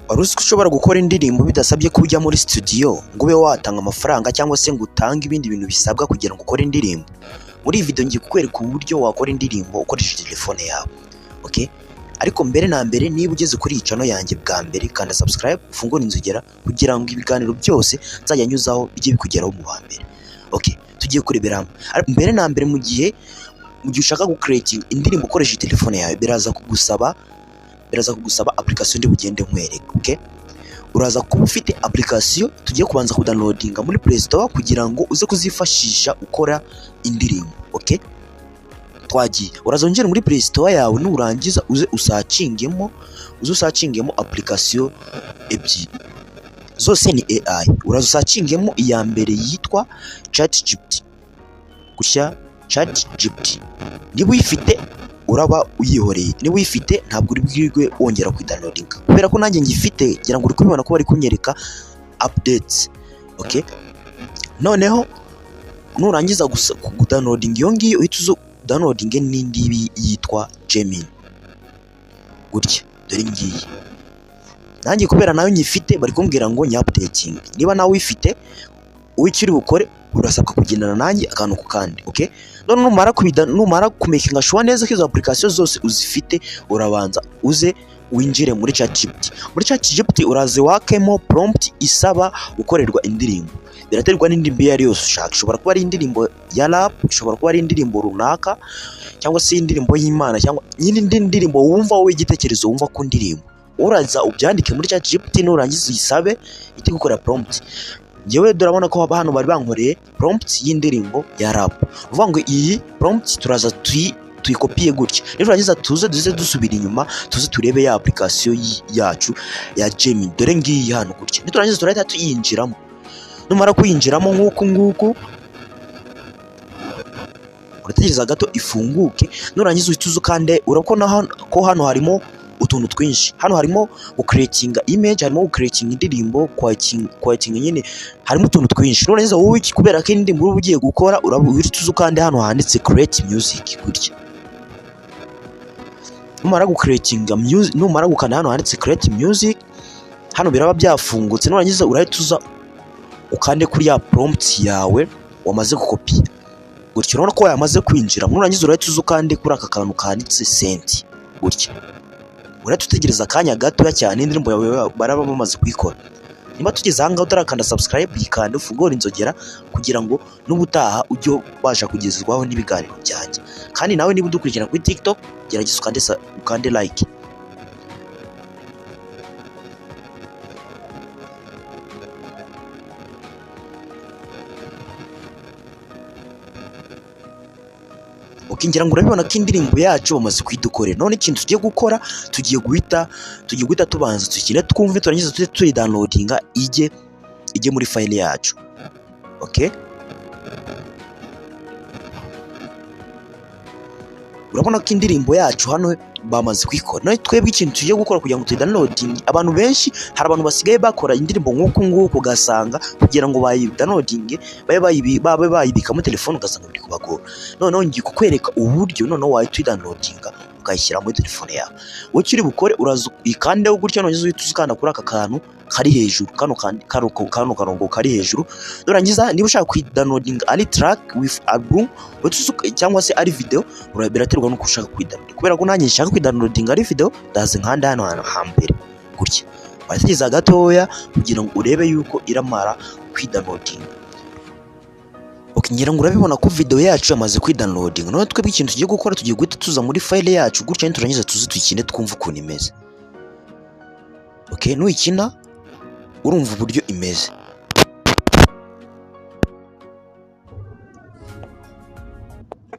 Wari uzi ko ushobora gukora indirimbo bidasabye ko ujya muri studio ngo ube watanga amafaranga cyangwa se ngo utange ibindi bintu bisabwa kugira ngo ukore indirimbo? Muri iyi video ngiye kukwereka uburyo wakora indirimbo ukoresheje telefone yawe. Okay? Ariko mbere na mbere, niba ugeze kuri iyi channel yanjye bwa mbere, kanda subscribe, ufungure inzogera kugira ngo ibiganiro byose nzajya nyuzaho bijye bikugeraho mu wa mbere. Okay, tugiye kurebera hamwe. Ariko mbere na mbere, mu gihe ushaka gucreating indirimbo ukoresheje telefone yawe, biraza kugusaba application ndi bugende nkwereka. Okay? Uraza kuba ufite application tugiye kubanza kudownloadinga muri Play Store kugira ngo uze kuzifashisha ukora indirimbo. Okay? Twagiye. Uraza winjire muri Play Store yawe, nurangiza uze usearchingemo application ebyiri zose ni AI. Uraza usearchingemo iya mbere yitwa ChatGPT. Gutya, ChatGPT. Niba uyifite uraba uyihoreye, niba uyifite ntabwo uri bwirwe wongera kuyidownloadinga. Kubera ko nanjye ngifite, ngira ngo uri kubibona ko bari kunyereka updates. Okay? Noneho nurangiza gusa kudownloadinga iyo ngiyo, uhita uza downloadinge n'indi yitwa Gemini. Gutya, dore ngiyi. Nanjye kubera nayo nyifite bari kumbwira ngo nyaupdating. Niba nawe uyifite, icyo uri bukore urasabwa kugendana nanjye akantu ku kandi. Okay? None numara kumakinga sure neza ko izo application zose uzifite, urabanza uze winjire muri ChatGPT. Muri ChatGPT uraza wakemo prompt isaba gukorerwa indirimbo. Biraterwa n'indirimbo iyo ari yose ushaka. Ishobora kuba ari indirimbo ya rap, ishobora kuba ari indirimbo runaka, cyangwa se indirimbo y'Imana, cyangwa nyine indi ndirimbo wumva wowe, igitekerezo wumva ku ndirimbo. Uraza ubyandike muri ChatGPT, nurangiza uyisabe ihite gukora prompt. Njyewe durabona ko hano bari bankoreye prompt y'indirimbo ya rap. Uvuga ngo iyi prompt turaza tuyikopiye gutya. Niturangiza tuze duze dusubira inyuma, tuze turebe ya application yacu ya Gemini. Dore ngiyi hano gutya. Niturangiza turahita tuyinjiramo. Numara kuyinjiramo nk'uku nguku, urategereza gato ifunguke. Nurangiza uhita uza ukande, urabona ko hano harimo utuntu twinshi. Hano harimo gucreatinga image, harimo gucreatinga indirimbo, kwakinga, nyine harimo utuntu twinshi. Nurangiza wowe, kubera ko indirimbo uba ugiye gukora, uhita uza ukande hano handitse create music gutya. Numara gucreatinga music, numara gukanda hano handitse create music, hano biraba byafungutse. Nurangiza urahita uza ukande kuri ya prompt yawe wamaze gukopiya gutya. Urabona ko yamaze kwinjira. Nurangiza urahita uza ukande kuri aka kantu kanditse send gutya. Urahita utegereza akanya gatoya cyane, indirimbo yawe baraba bamaze kuyikora. Niba tugeze aha ngaha utarakanda subscribe, yikande, ufungure inzogera kugira ngo n'ubutaha ujye ubasha kugezwaho n'ibiganiro byanjye. Kandi nawe niba udukurikirana kuri TikTok, gerageza ukande like. Ok, ngira ngo urabibona ko indirimbo yacu bamaze kuyidukorera. None ikintu tugiye gukora, tugiye guhita tubanza tukine twumve, turangiza tujye tuyidownloadinga ijye muri file yacu. Okay? Urabona ko indirimbo yacu hano bamaze kuyikora. None twebwe ikintu tugiye gukora kugira ngo tuyidownloadinge, abantu benshi, hari abantu basigaye bakora indirimbo nk'uku nguku, ugasanga kugira ngo bayidownloadinge babe bayibika muri telefone, ugasanga biri kubagora. Noneho ngiye kukwereka uburyo noneho wahita uyidownloadinga ukayishyira muri telefone yawe. Wowe icyo uri bukore, uraza uyikandeho gutya, nurangiza uhita uza ukanda kuri aka kantu kari hejuru, kano karongo kari hejuru. Nurangiza niba ushaka kuyidownloadinga ari track with album cyangwa se ari video, biraterwa n'uko ushaka kuyidownload. Kubera ko nanjye nshaka kuyidownloadinga ari video, ndaza nkanda hano hantu hambere gutya. Urategereza gatoya kugira ngo urebe yuko iramara kwidownloadinga. Ok, ngira ngo urabibona ko video yacu yamaze kwidownloadinga. None twebwe ikintu tugiye gukora, tugiye guhita tuza muri file yacu gutya, niturangiza tuze tuyikine twumve ukuntu imeze. Ok, nuyikina urumva uburyo imeze.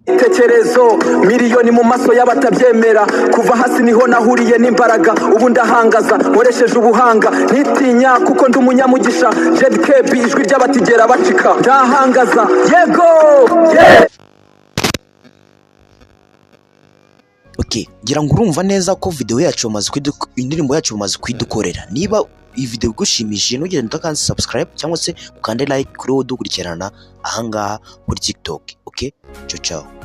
Ibitekerezo miliyoni mu maso y'abatabyemera. Kuva hasi niho nahuriye n'imbaraga, ubu ndahangaza nkoresheje ubuhanga, ntitinya kuko ndi umunyamugisha. JKB, ijwi ry'abatigera bacika, ndahangaza yego, yeah! Ok, ngira ngo urumva neza ko video yacu bamaze indirimbo yacu bamaze kuyidukorera. Niba iyi video igushimishije, ntugende udakanze subscribe cyangwa se ukande like kuri wowe udukurikirana ahangaha kuri TikTok. Ok, ciao ciao.